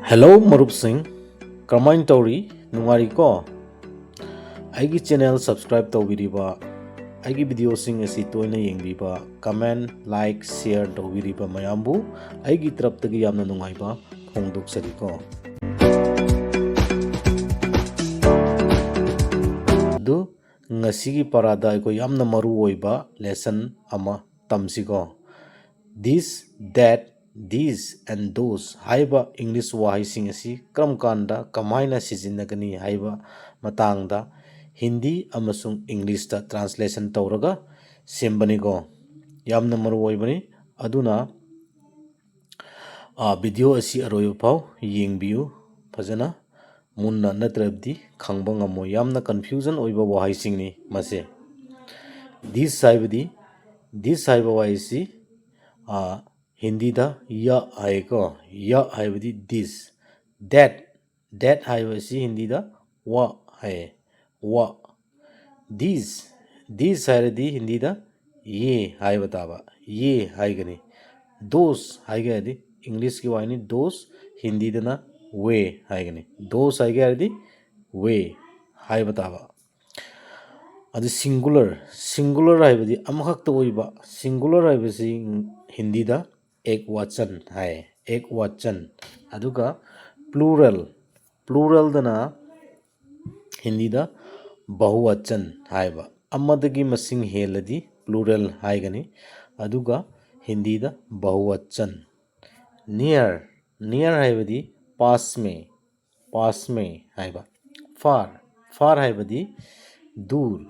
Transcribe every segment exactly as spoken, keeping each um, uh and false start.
Hello ꯃꯔꯨꯞꯁꯤꯡ, ꯀꯔꯝꯍꯥꯏꯅ ꯇꯧꯔꯤ? ꯅꯨꯡꯉꯥꯏꯔꯤꯀꯣ? ꯑꯩꯒꯤ channel subscribe ꯇꯧꯕꯤꯔꯤꯕ, ꯑꯩꯒꯤ videoꯁꯤꯡ ꯑꯁꯤ ꯇꯣꯏꯅ ꯌꯦꯡꯕꯤꯕ, comment, like, share ꯇꯧꯕꯤꯔꯤꯕ ꯃꯌꯥꯝꯕꯨ ꯑꯩꯒꯤ ꯇꯔꯞꯇꯒꯤ ꯌꯥꯝꯅ ꯅꯨꯡꯉꯥꯏꯕ ꯐꯣꯡꯗꯣꯛꯆꯔꯤꯀꯣ꯫ ꯑꯗꯨ ꯉꯁꯤꯒꯤ ꯄꯔꯥꯗ ꯑꯩꯈꯣꯏ ꯌꯥꯝꯅ ꯃꯔꯨ ꯑꯣꯏꯕ lesson ꯑꯃ ꯇꯝꯁꯤꯀꯣ꯫ This, that, these and those ꯍꯥꯏꯕ English ꯋꯥꯍꯩꯁꯤꯡ ꯑꯁꯤ ꯀꯔꯝ ꯀꯥꯟꯗ ꯀꯃꯥꯏꯅ ꯁꯤꯖꯤꯟꯅꯒꯅꯤ ꯍꯥꯏꯕ ꯃꯇꯥꯡꯗ ꯍꯤꯟꯗꯤ ꯑꯃꯁꯨꯡ Englishꯇ translation ꯇꯧꯔꯒ ꯁꯦꯝꯕꯅꯤꯀꯣ꯫ ꯌꯥꯝꯅ ꯃꯔꯨ ꯑꯣꯏꯕꯅꯤ꯫ ꯑꯗꯨꯅ, ꯑ, video ꯑꯁꯤ ꯑꯔꯣꯏꯕ ꯐꯥꯎ ꯌꯦꯡꯕꯤꯌꯨ ꯐꯖꯅ, ꯃꯨꯟꯅ, ꯅꯠꯇ꯭ꯔꯕꯗꯤ ꯈꯪꯕ ꯉꯝꯃꯣꯏ꯫ ꯌꯥꯝꯅ confusion ꯑꯣꯏꯕ ꯋꯥꯍꯩꯁꯤꯡꯅꯤ ꯃꯁꯦ꯫ This ꯍꯥꯏꯕꯗꯤ, this ꯍꯥꯏꯕ ꯋꯥꯍꯩꯁꯤ, ꯑ, ꯍꯤꯟꯗꯤꯗ ꯌ ꯍꯥꯏꯀꯣ꯫ ꯌ ꯍꯥꯏꯕꯗꯤ this꯫ That, that ꯍꯥꯏꯕꯁꯤ ꯍꯤꯟꯗꯤꯗ ꯋ ꯍꯥꯏꯌꯦ, ꯋ꯫ These, these ꯍꯥꯏꯔꯗꯤ ꯍꯤꯟꯗꯤꯗ ꯌꯦ ꯍꯥꯏꯕ ꯇꯥꯕ, ꯌꯦ ꯍꯥꯏꯒꯅꯤ꯫ Those ꯍꯥꯏꯒꯦ ꯍꯥꯏꯔꯗꯤ Englishꯀꯤ ꯋꯥꯍꯩꯅꯤ, those, ꯍꯤꯟꯗꯤꯗꯅ ꯋꯦ ꯍꯥꯏꯒꯅꯤ꯫ Those ꯍꯥꯏꯒꯦ ꯍꯥꯏꯔꯗꯤ ꯋꯦ ꯍꯥꯏꯕ ꯇꯥꯕ꯫ ꯑꯗꯨ singular, singular ꯍꯥꯏꯕꯗꯤ ꯑꯃꯈꯛꯇ ꯑꯣꯏꯕ, singular ꯍꯥꯏꯕꯁꯤ ꯍꯤꯟꯗꯤꯗ ꯑꯦꯛ ꯋꯆꯟ ꯍꯥꯏ, ꯑꯦꯛ ꯋꯆꯟ꯫ ꯑꯗꯨꯒ plural, pluralꯗꯅ ꯍꯤꯟꯗꯤꯗ ꯕꯍꯨꯋꯆꯟ ꯍꯥꯏꯕ꯫ ꯑꯃꯗꯒꯤ ꯃꯁꯤꯡ ꯍꯦꯜꯂꯗꯤ plural ꯍꯥꯏꯒꯅꯤ, ꯑꯗꯨꯒ ꯍꯤꯟꯗꯤꯗ ꯕꯍꯨꯋꯆꯟ꯫ Near, near ꯍꯥꯏꯕꯗꯤ ꯄꯥꯁ ꯃꯦ, ꯄꯥꯁ ꯃꯦ ꯍꯥꯏꯕ꯫ Far, far ꯍꯥꯏꯕꯗꯤ ꯗꯨꯔ,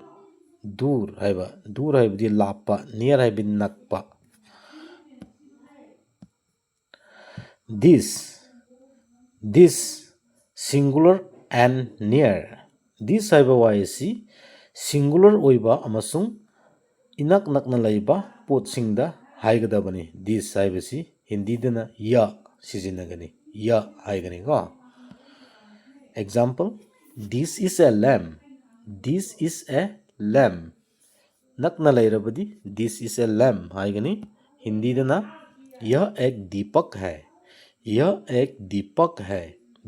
ꯗꯨꯔ ꯍꯥꯏꯕ꯫ ꯗꯨꯔ ꯍꯥꯏꯕꯗꯤ ꯂꯥꯞꯄ, near ꯍꯥꯏꯕꯗꯤ ꯅꯛꯄ꯫ This, this, singular and near꯫ This ꯍꯥꯏꯕ ꯋꯥꯍꯩ ꯑꯁꯤ singular ꯑꯣꯏꯕ ꯑꯃꯁꯨꯡ ꯏꯅꯛ ꯅꯛꯅ ꯂꯩꯕ ꯄꯣꯠꯁꯤꯡꯗ ꯍꯥꯏꯒꯗꯕꯅꯤ꯫ This ꯍꯥꯏꯕꯁꯤ ꯍꯤꯟꯗꯤꯗꯅ ꯌ ꯁꯤꯖꯤꯟꯅꯒꯅꯤ, ꯌ ꯍꯥꯏꯒꯅꯤꯀꯣ꯫ Example, this is a lamb, this is a lamb꯫ ꯅꯛꯅ ꯂꯩꯔꯕꯗꯤ this is a lamb ꯍꯥꯏꯒꯅꯤ꯫ ꯍꯤꯟꯗꯤꯗꯅ यह एक दीपक है, "यह एक दीपक है"꯫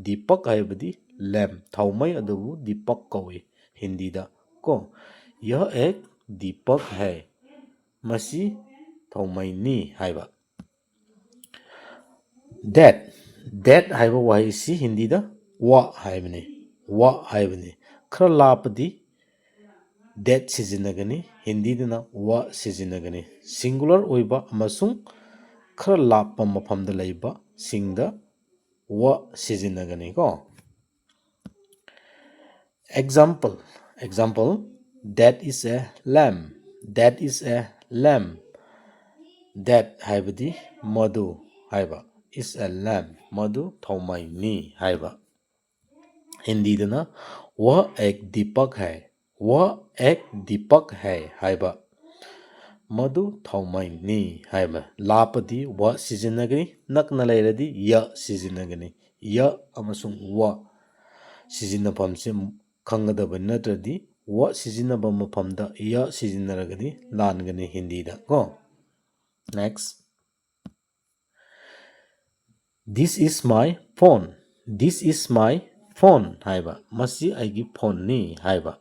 दीपक ꯍꯥꯏꯕꯗꯤ lamp, ꯊꯥꯎꯃꯩ ꯑꯗꯨꯕꯨ ꯗꯤꯄꯛ ꯀꯧꯏ ꯍꯤꯟꯗꯤꯗ ꯀꯣ꯫ "यह एक दीपक है", ꯃꯁꯤ ꯊꯥꯎꯃꯩꯅꯤ ꯍꯥꯏꯕ꯫ "That", that ꯍꯥꯏꯕ ꯋꯥꯍꯩꯁꯤ ꯍꯤꯟꯗꯤꯗ "वह" ꯍꯥꯏꯕꯅꯤ, "वह" ꯍꯥꯏꯕꯅꯤ꯫ ꯈꯔ ꯂꯥꯞꯄꯗꯤ "that" ꯁꯤꯖꯤꯟꯅꯒꯅꯤ, ꯍꯤꯟꯗꯤꯗꯅ "वह" ꯁꯤꯖꯤꯟꯅꯒꯅꯤ꯫ Singular ꯑꯣꯏꯕ ꯑꯃꯁꯨꯡ ꯈꯔ ꯂꯥꯞꯄ ꯃꯐꯝꯗ ꯂꯩꯕꯁꯤꯡꯗ "वह" ꯁꯤꯖꯤꯟꯅꯒꯅꯤꯀꯣ꯫ Example, example, "That is a lamp, that is a lamp"꯫ "That" ꯍꯥꯏꯕꯗꯤ ꯃꯗꯨ ꯍꯥꯏꯕ, "is a lamp", ꯃꯗꯨ ꯊꯥꯎꯃꯩꯅꯤ ꯍꯥꯏꯕ꯫ ꯍꯤꯟꯗꯤꯗꯅ "वह एक दीपक है, वह एक दीपक है" ꯍꯥꯏꯕ, ꯃꯗꯨ ꯊꯥꯎꯃꯩꯅꯤ ꯍꯥꯏꯕ꯫ ꯂꯥꯞꯄꯗꯤ "वह" ꯁꯤꯖꯤꯟꯅꯒꯅꯤ, ꯅꯛꯅ ꯂꯩꯔꯗꯤ "यह" ꯁꯤꯖꯤꯟꯅꯒꯅꯤ꯫ "यह" ꯑꯃꯁꯨꯡ "वह" ꯁꯤꯖꯤꯟꯅꯐꯝꯁꯦ ꯈꯪꯒꯗꯕꯅꯤ, ꯅꯠꯇ꯭ꯔꯗꯤ "वह" ꯁꯤꯖꯤꯟꯅꯕ ꯃꯐꯝꯗ "यह" ꯁꯤꯖꯤꯟꯅꯔꯒꯗꯤ ꯂꯥꯟꯒꯅꯤ ꯍꯤꯟꯗꯤꯗ ꯀꯣ꯫ Next, "This is my phone, this is my phone" ꯍꯥꯏꯕ, "ꯃꯁꯤ ꯑꯩꯒꯤ ꯐꯣꯟꯅꯤ" ꯍꯥꯏꯕ꯫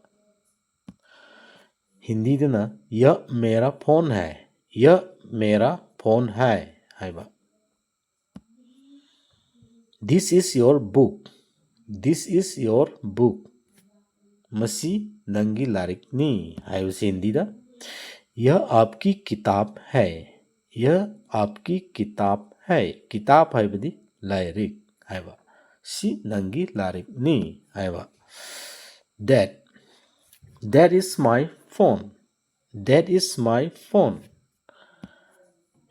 ꯍꯤꯟꯗꯤꯗꯅ "यह मेरा फोन है, यह मेरा फोन है" ꯍꯥꯏꯕ꯫ "This is your book, this is your book", "ꯃꯁꯤ ꯅꯪꯒꯤ ꯂꯥꯏꯔꯤꯛꯅꯤ" ꯍꯥꯏꯕꯁꯤ ꯍꯤꯟꯗꯤꯗ "यह आपकी किताब है, यह आपकी किताब है"꯫ किताब ꯍꯥꯏꯕꯗꯤ ꯂꯥꯏꯔꯤꯛ ꯍꯥꯏꯕ, "ꯁꯤ ꯅꯪꯒꯤ ꯂꯥꯏꯔꯤꯛꯅꯤ" ꯍꯥꯏꯕ꯫ "That, that is my phone, that is my phone",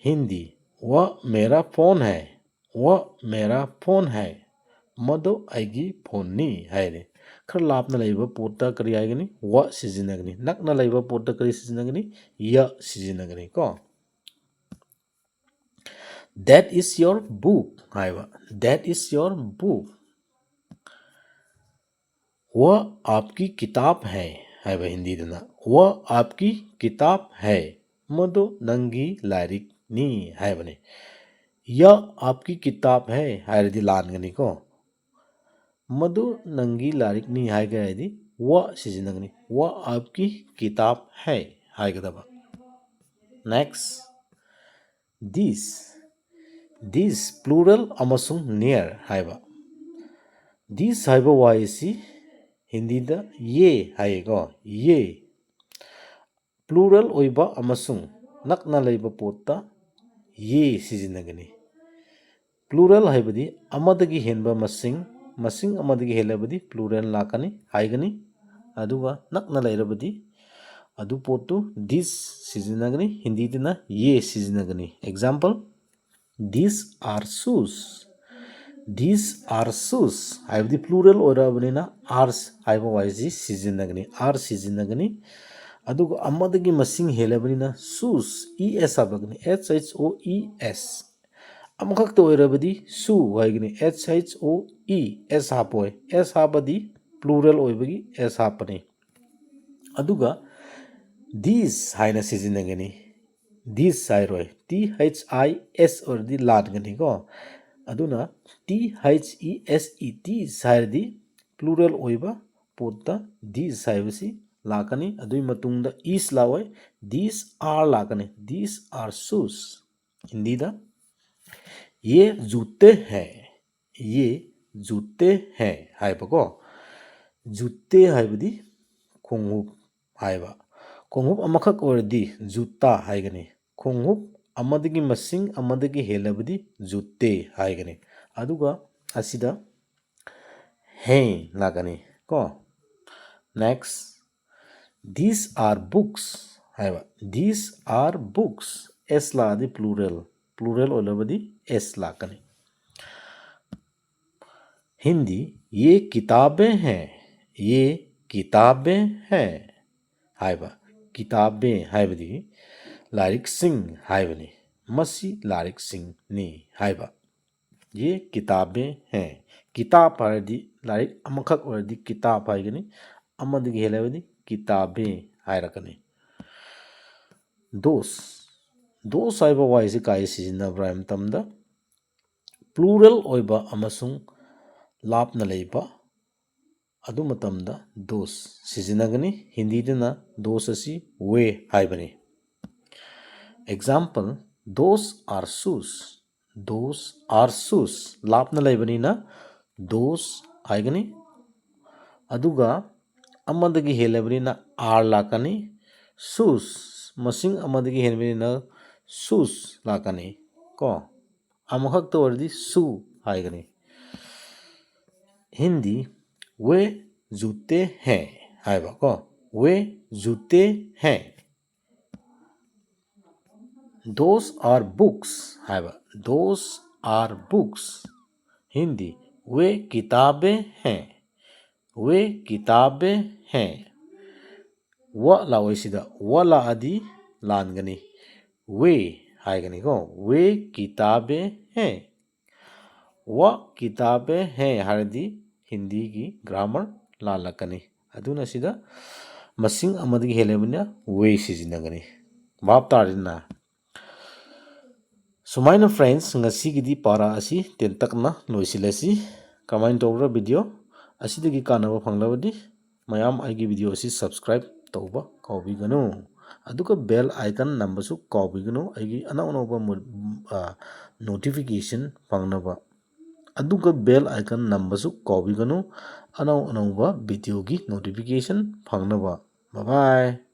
Hindi "वह मेरा फोन है, वह मेरा फोन है", "ꯃꯗꯨ ꯑꯩꯒꯤ ꯐꯣꯟꯅꯤ" ꯍꯥꯏꯔꯦ꯫ ꯈꯔ ꯂꯥꯞꯅ ꯂꯩꯕ ꯄꯣꯠꯇ ꯀꯔꯤ ꯍꯥꯏꯒꯅꯤ? "वह" ꯁꯤꯖꯤꯟꯅꯒꯅꯤ꯫ ꯅꯛꯅ ꯂꯩꯕ ꯄꯣꯠꯇ ꯀꯔꯤ ꯁꯤꯖꯤꯟꯅꯒꯅꯤ? "यह" ꯁꯤꯖꯤꯟꯅꯒꯅꯤ ꯀꯣ꯫ "That is your book" ꯍꯥꯏꯕ, "That is your book", "वह आपकी किताब है" ꯍꯥꯏꯕ ꯍꯤꯟꯗꯤꯗꯅ "वह आपकी किताब है", "ꯃꯗꯨ ꯅꯪꯒꯤ ꯂꯥꯏꯔꯤꯛꯅꯤ" ꯍꯥꯏꯕꯅꯤ꯫ "ꯌꯥ ꯑꯥꯞꯀꯤ ꯀꯤꯇꯥꯕ ꯍꯦ" ꯍꯥꯏꯔꯗꯤ ꯂꯥꯟꯒꯅꯤꯀꯣ꯫ "ꯃꯗꯨ ꯅꯪꯒꯤ ꯂꯥꯏꯔꯤꯛꯅꯤ" ꯍꯥꯏꯒꯦ ꯍꯥꯏꯔꯗꯤ "ꯋꯥ" ꯁꯤꯖꯤꯟꯅꯒꯅꯤ꯫ "ꯋꯥ ꯑꯥꯞꯀꯤ ꯀꯤꯇꯥꯕ ꯍꯦ" ꯍꯥꯏꯒꯗꯕ꯫ Next, this, this plural ꯑꯃꯁꯨꯡ near ꯍꯥꯏꯕ꯫ This ꯍꯥꯏꯕ ꯋꯥꯍꯩ ꯑꯁꯤ ꯍꯤꯟꯗꯤꯗ "ꯌꯦ" ꯍꯥꯏꯌꯦꯀꯣ, "ꯌꯦ"꯫ Plural ꯑꯣꯏꯕ ꯑꯃꯁꯨꯡ ꯅꯛꯅ ꯂꯩꯕ ꯄꯣꯠꯇ "ꯌꯦ" ꯁꯤꯖꯤꯟꯅꯒꯅꯤ꯫ Plural ꯍꯥꯏꯕꯗꯤ ꯑꯃꯗꯒꯤ ꯍꯦꯟꯕ ꯃꯁꯤꯡ, ꯃꯁꯤꯡ ꯑꯃꯗꯒꯤ ꯍꯦꯜꯂꯕꯗꯤ plural ꯂꯥꯛꯀꯅꯤ, ꯍꯥꯏꯒꯅꯤ꯫ ꯑꯗꯨꯒ ꯅꯛꯅ ꯂꯩꯔꯕꯗꯤ ꯑꯗꯨ ꯄꯣꯠꯇꯨ "this" ꯁꯤꯖꯤꯟꯅꯒꯅꯤ, ꯍꯤꯟꯗꯤꯗꯅ "ꯌꯦ" ꯁꯤꯖꯤꯟꯅꯒꯅꯤ꯫ Example, "These are shoes." "These are shoes" ꯍꯥꯏꯕꯗꯤ plural ꯑꯣꯏꯔꯛꯑꯕꯅꯤꯅ "are" ꯍꯥꯏꯕ ꯋꯥꯍꯩꯁꯤ ꯁꯤꯖꯤꯟꯅꯒꯅꯤ, "are" ꯁꯤꯖꯤꯟꯅꯒꯅꯤ꯫ ꯑꯗꯨꯒ ꯑꯃꯗꯒꯤ ꯃꯁꯤꯡ ꯍꯦꯜꯂꯕꯅꯤꯅ "shoes", "E S" ꯍꯥꯞꯄꯛꯀꯅꯤ, "S H O E S". ꯑꯃꯈꯛꯇ ꯑꯣꯏꯔꯕꯗꯤ "shoe" ꯍꯥꯏꯒꯅꯤ, "S H O E", "S" ꯍꯥꯞꯄꯣꯏ, "S" ꯍꯥꯞꯄꯗꯤ plural ꯑꯣꯏꯕꯒꯤ "S" ꯍꯥꯞꯄꯅꯤ꯫ ꯑꯗꯨꯒ "these" ꯍꯥꯏꯅ ꯁꯤꯖꯤꯟꯅꯒꯅꯤ, "this" ꯍꯥꯏꯔꯣꯏ, "T H I S" ꯑꯣꯏꯔꯗꯤ ꯂꯥꯟꯒꯅꯤꯀꯣ꯫ ꯑꯗꯨꯅ "T H E S E", "these" ꯍꯥꯏꯔꯗꯤ plural ꯑꯣꯏꯕ ꯄꯣꯠꯇ "these" ꯍꯥꯏꯕꯁꯤ ꯂꯥꯛꯀꯅꯤ꯫ ꯑꯗꯨꯒꯤ ꯃꯇꯨꯡꯗ "is" ꯂꯥꯛꯑꯣꯏ, "these are" ꯂꯥꯛꯀꯅꯤ, "These are shoes" ꯍꯤꯟꯗꯤꯗ꯫ "ये जूते हैं", "ये जूते हैं" ꯍꯥꯏꯕꯀꯣ꯫ "जूते" ꯍꯥꯏꯕꯗꯤ ꯈꯣꯡꯎꯞ ꯍꯥꯏꯕ꯫ ꯈꯣꯡꯎꯞ ꯑꯃꯈꯛ ꯑꯣꯏꯔꯗꯤ "जूता" ꯍꯥꯏꯒꯅꯤ꯫ ꯈꯣꯡꯎꯞ ꯑꯃꯗꯒꯤ ꯃꯁꯤꯡ ꯑꯃꯗꯒꯤ ꯍꯦꯜꯂꯕꯗꯤ "जूते" ꯍꯥꯏꯒꯅꯤ꯫ ꯑꯗꯨꯒ ꯑꯁꯤꯗ "हैं" ꯂꯥꯛꯀꯅꯤ ꯀꯣ꯫ Next, "These are books" ꯍꯥꯏꯕ꯫ "These are books", "s" ꯂꯥꯛꯑꯗꯤ plural, plural ꯑꯣꯏꯔꯕꯗꯤ "s" ꯂꯥꯛꯀꯅꯤ꯫ ꯍꯤꯟꯗꯤ, "ये किताबें हैं", "ये किताबें हैं" ꯍꯥꯏꯕ꯫ "किताबें" ꯍꯥꯏꯕꯗꯤ ꯂꯥꯏꯔꯤꯛꯁꯤꯡ ꯍꯥꯏꯕꯅꯤ꯫ "ꯃꯁꯤ ꯂꯥꯏꯔꯤꯛꯁꯤꯡꯅꯤ" ꯍꯥꯏꯕ꯫ "ये किताबें हैं", "किताब" ꯍꯥꯏꯔꯗꯤ ꯂꯥꯏꯔꯤꯛ ꯑꯃꯈꯛ ꯑꯣꯏꯔꯗꯤ "किताब" ꯍꯥꯏꯒꯅꯤ, ꯑꯃꯗꯒꯤ ꯍꯦꯜꯂꯕꯗꯤ "किताबें" ꯍꯥꯏꯔꯛꯀꯅꯤ꯫ "दोस्त", Those ꯍꯥꯏꯕ ꯋꯥꯍꯩꯁꯤ ꯀꯥꯏ ꯁꯤꯖꯤꯟꯅꯕ꯭ꯔꯥ ꯍꯥꯏꯕ ꯃꯇꯝꯗ, plural ꯑꯣꯏꯕ ꯑꯃꯁꯨꯡ ꯂꯥꯞꯅ ꯂꯩꯕ, ꯑꯗꯨ ꯃꯇꯝꯗ those ꯁꯤꯖꯤꯟꯅꯒꯅꯤ꯫ ꯍꯤꯟꯗꯤꯗꯅ those ꯑꯁꯤ वे ꯍꯥꯏꯕꯅꯤ꯫ Example, those are shoes. Those are shoes. ꯂꯥꯞꯅ ꯂꯩꯕꯅꯤꯅ those ꯍꯥꯏꯒꯅꯤ꯫ ꯑꯗꯨꯒ ꯑꯃꯗꯒꯤ ꯍꯦꯜꯂꯕꯅꯤꯅ are ꯂꯥꯛꯀꯅꯤ꯫ Shoes, ꯃꯁꯤꯡ ꯑꯃꯗꯒꯤ ꯍꯦꯟꯕꯅꯤꯅ shoes ꯂꯥꯛꯀꯅꯤ ꯀꯣ꯫ ꯑꯃꯈꯛꯇ ꯑꯣꯏꯔꯗꯤ shoe ꯍꯥꯏꯒꯅꯤ꯫ ꯍꯤꯟꯗꯤ, वे जूते हैं ꯍꯥꯏꯕ ꯀꯣ, वे जूते हैं꯫ Those are books ꯍꯥꯏꯕ, those are books꯫ ꯍꯤꯟꯗꯤ, वे किताबें हैं, वे किताबें हैं꯫ व ꯂꯥꯛꯑꯣꯏ ꯁꯤꯗ, व ꯂꯥꯛꯑꯗꯤ ꯂꯥꯟꯒꯅꯤ꯫ वे ꯍꯥꯏꯒꯅꯤꯀꯣ, वे किताबें हैं, व किताबें हैं ꯍꯥꯏꯔꯗꯤ ꯍꯤꯟꯗꯤꯒꯤ grammar ꯂꯥꯜꯂꯛꯀꯅꯤ꯫ ꯑꯗꯨꯅ ꯁꯤꯗ ꯃꯁꯤꯡ ꯑꯃꯗꯒꯤ ꯍꯦꯜꯂꯕꯅꯤꯅ वे ꯁꯤꯖꯤꯟꯅꯒꯅꯤ꯫ ꯚꯥꯞ ꯇꯥꯔꯦꯗꯅ? ꯁꯨꯃꯥꯏꯅ friends, ꯉꯁꯤꯒꯤꯗꯤ ꯄꯥꯔꯥ ꯑꯁꯤ ꯇꯦꯟꯇꯛꯅ ꯂꯣꯏꯁꯤꯜꯂꯁꯤ꯫ ꯀꯃꯥꯏꯅ ꯇꯧꯕ꯭ꯔꯥ video? ꯑꯁꯤꯗꯒꯤ ꯀꯥꯟꯅꯕ ꯐꯪꯂꯕꯗꯤ ꯃꯌꯥꯝ ꯑꯩꯒꯤ video ꯑꯁꯤ subscribe ꯇꯧꯕ ꯀꯥꯎꯕꯤꯒꯅꯨ꯫ ꯑꯗꯨꯒ bell icon ꯅꯝꯕꯁꯨ ꯀꯥꯎꯕꯤꯒꯅꯨ, ꯑꯩꯒꯤ ꯑꯅꯧ ꯑꯅꯧꯕ ꯃꯨ-, ꯑ, notification ꯐꯪꯅꯕ꯫ ꯑꯗꯨꯒ bell icon ꯅꯝꯕꯁꯨ ꯀꯥꯎꯕꯤꯒꯅꯨ, ꯑꯅꯧ ꯑꯅꯧꯕ videoꯒꯤ notification ꯐꯪꯅꯕ꯫ Bye bye꯫